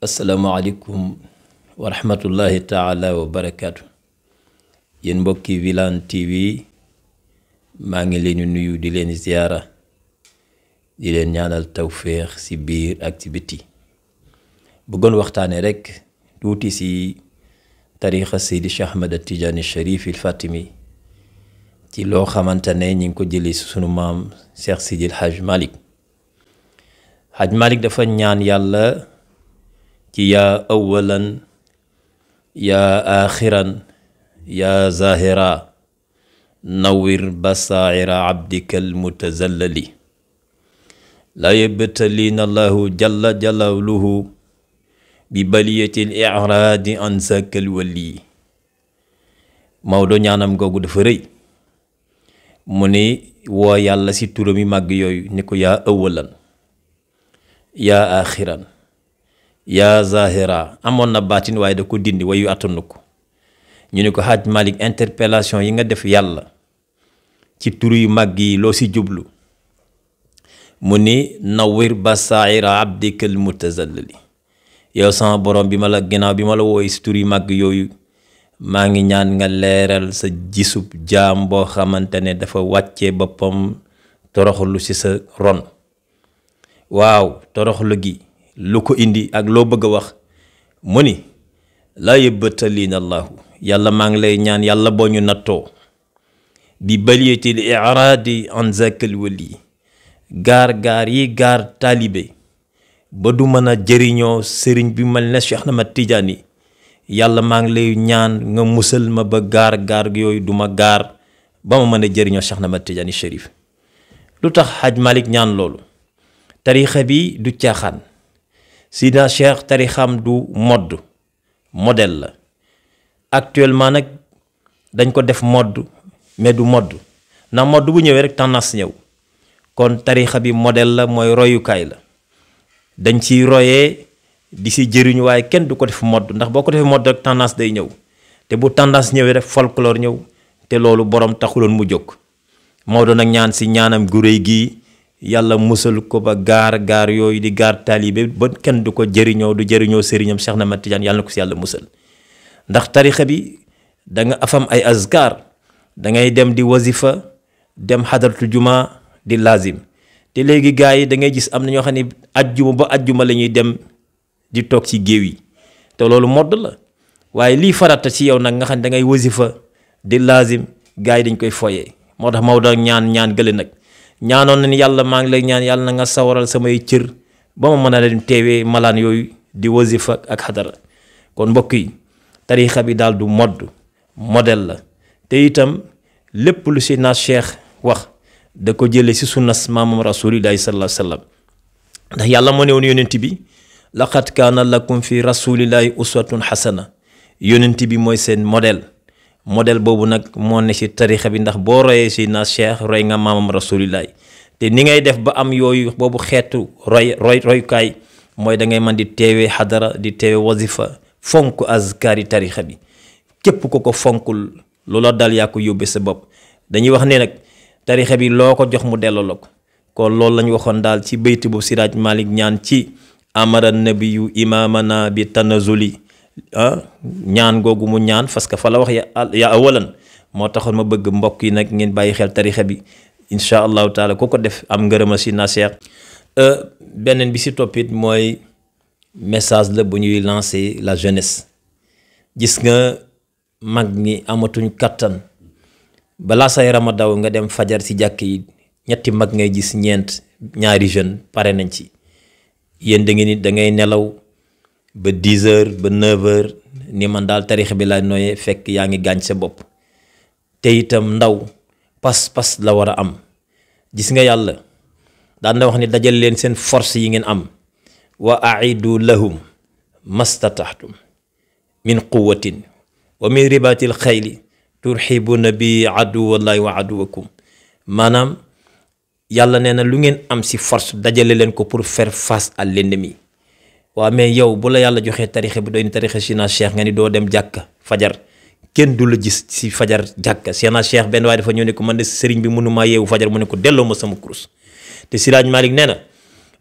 asalaamaaleykum wa rahmatullahi taala wa barakaatu yéen mbokki Wilane TV maa ngi leen di nuyu di leen ziyaara di leen ñaanal tawféex ci biir ak ci biti bëggoon waxtaane rekk tuuti ci tariixa Seydi Cheikh Ahmed Tidiane Chérif il Fatimi ci loo xamante ne ñi ngi ko jëlee ci sunu maam Cheikh Sidil Haj Malick Haj Malick dafa ñaan yàlla ci yaa awalan yaa axiran yaa zahira nawwir basaira abdika almutazallali la yabtalina allahu jalla jalaluhu bi baliyati al-i'raadi an zakal wali Maodo ñaanam googu dafa rëy mu ni woo yàlla ci turam yi màgg yooyu ni ko yaa awalan yaa axiran yaa zahira amoon na baatin waaye da ko dindi wayu attanu ko ñu ne ko Haj Malick interpellation yi nga def yàlla ci turu yu màgg yi loo ci jublu mu ni nawwir basaira abdikal mutazallali yow sama borom bi ma la ginnaaw bi ma la wooy ci turu yu màgg yooyu maa ngi ñaan nga leeral sa gisub jaam boo xamante ne dafa wàccee boppam toroxlu ci sa ron waaw toroxlu gi lu ko indi ak loo bëgg a wax mu ni laa yabtalina allahu yàlla maa ngi lay ñaan yàlla boo ñu nattoo bi baliyatil i'raadi an zakal wali gaar yi gaar taalibe ba du mën a jëriñoo sëriñ bi mel ne Cheikh Ahmed Tidiane yàlla maa ngi lay ñaan nga musal ma ba gaar yooyu duma gaar ba ma mën a jëriñoo Cheikh Ahmed Tidiane Chérif lu tax Haj Malick ñaan loolu tariixa bi du caaxaan Sida Cheikh tarixam du modèle la actuellement nag dañ ko def mode mais du mode ndax mode bu ñëwee rek tendance ñëw kon tarixa bi modèle la mooy royukaay la dañ ciy royee di ci jëriñu waaye kenn du ko def mode ndax boo ko defee mode rek tendance day ñëw te bu tendance ñëwee rek folklore ñëw te loolu borom taxuloon mu jóg Maodo nag ñaan ci ñaanam gu réy gii yàlla musal ko ba gaar yooyu di gaar taalibe ba kenn du ko jëriñoo du jëriñoo sëriñam Cheikh Ahmed Tidiane yàlla na ko ci yàlla musal ndax tarixa bi da nga afam ay azkar da ngay dem di wazifa dem xadaratu juma di lazim te léegi gars yi da ngay gis am na ñoo xam ne ajjuma ba ajjuma la ñuy dem di toog ci géew yi te loolu modd la waaye lii farata ci yow nag nga xam ne da ngay wazifa di lazim gars yi dañ koy foyee moo tax Maodo ñaan gële nag ñaanoon na ni yàlla maa ngi lay ñaan yàlla na nga sawaral samay cër ba ma mën a dem teewee malaan yooyu di wazifa ak xadara kon mbokk yi tarixa bi daal du modèle la te itam lépp lu si naa cheikh wax da ko jële si sunnas maamam rasulillahi sallallahu alayhi wa sallam ndax yàlla moo ne woon yonent bi laqad kaana lakum fi rasulillahi uswatun xasana yonent bi mooy seen modèle boobu nag moo ne ci tarixa bi ndax boo royee si na cheikh roy nga maamam rasulillahi te ni ngay def ba am yooyu boobu xeetu royukaay mooy da ngay mën di teewee xadara di teewee wazifa fonk azkaari tarixa bi képp ko fonkul loola dal yaa ko yóbbee sa bopp dañuy wax ne nag tarixa bi loo ko jox mu delloo la ko kon loolu lañu waxoon daal ci bayti bu Siraaj Malik ñaan ci amara nabiyu imamana bi tanazuli ñaan googu mu ñaan parce que fa la wax ya awalan moo taxoon ma bëgg mbokk yi nag ngeen bàyyi xel tarixa bi incha allahu taala ku ko def am ngërëma si na Cheikh beneen bi si toppit mooy message la bu ñuy lancer la jeunesse gis nga mag ñi amatuñ kattan balaa say ramadaw nga dem fajar ci jàkk yi ñetti mag ngay gis ñaari jeune pare nañ ci yéen da ngay nelaw ba 10 heures ba 9 heures ni man daal tarix bi lay nooyee fekk yaa ngi gaañ sa bopp te itam ndaw pas-pas la war a am gis nga yàlla daan na wax ni dajal leen seen force yi ngeen am wa aidu lahum mastataxtum min quwatin wa min ribatil xayli turxibuna bi aduwallahi wa aduwakum maanaam yàlla nee na lu ngeen am si force dajale leen ko pour faire face à l'ennemi waaw mais yow bu la yàlla joxee tarixe bi doy ni tarixe Sina Cheikh nga ni doo dem jàkka fajar kenn du la gis si fajar jàkka Sina Cheikh benn waaye dafa ñëw ne ko man de sëriñ bi mënumaa yeewu fajar mu ne ko delloo ma sama kurus te Siraaj Malik nee na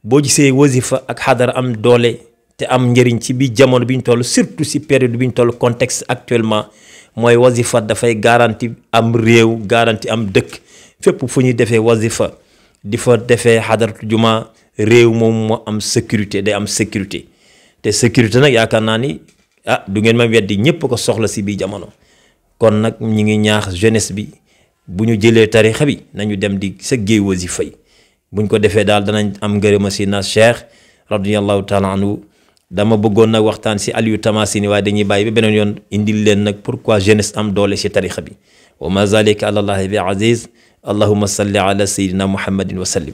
boo gisee wasifa ak xadara am doole te am njëriñ ci bi jamono bi ñu toll surtout si période bi ñu toll contexte actuellement mooy wazifa dafay garanti am réew garanti am dëkk fépp fu ñuy defee wazifa di fa defee xadaratu juma réew moom moo am sécurité day am sécurité te sécurité nag yaakaar naa ni du ngeen ma weddi ñëpp ko soxla si bii jamono kon nag ñi ngi ñaax jeunesse bi bu ñu jëlee tarixa bi nañu dem di sa géey wazifa yi buñ ko defee daal danañ am ngërëma si na cheikh radiyallahu taala anhu dama bëggoon nag waxtaan si Aliou Tamasini waaye dañuy bàyyi ba beneen yoon indil leen nag pourquoi jeunesse am doole si tarixa bi wa ma zalika ala allahi bi aziz allahumma salli ala sayidina muhammadin wa sallim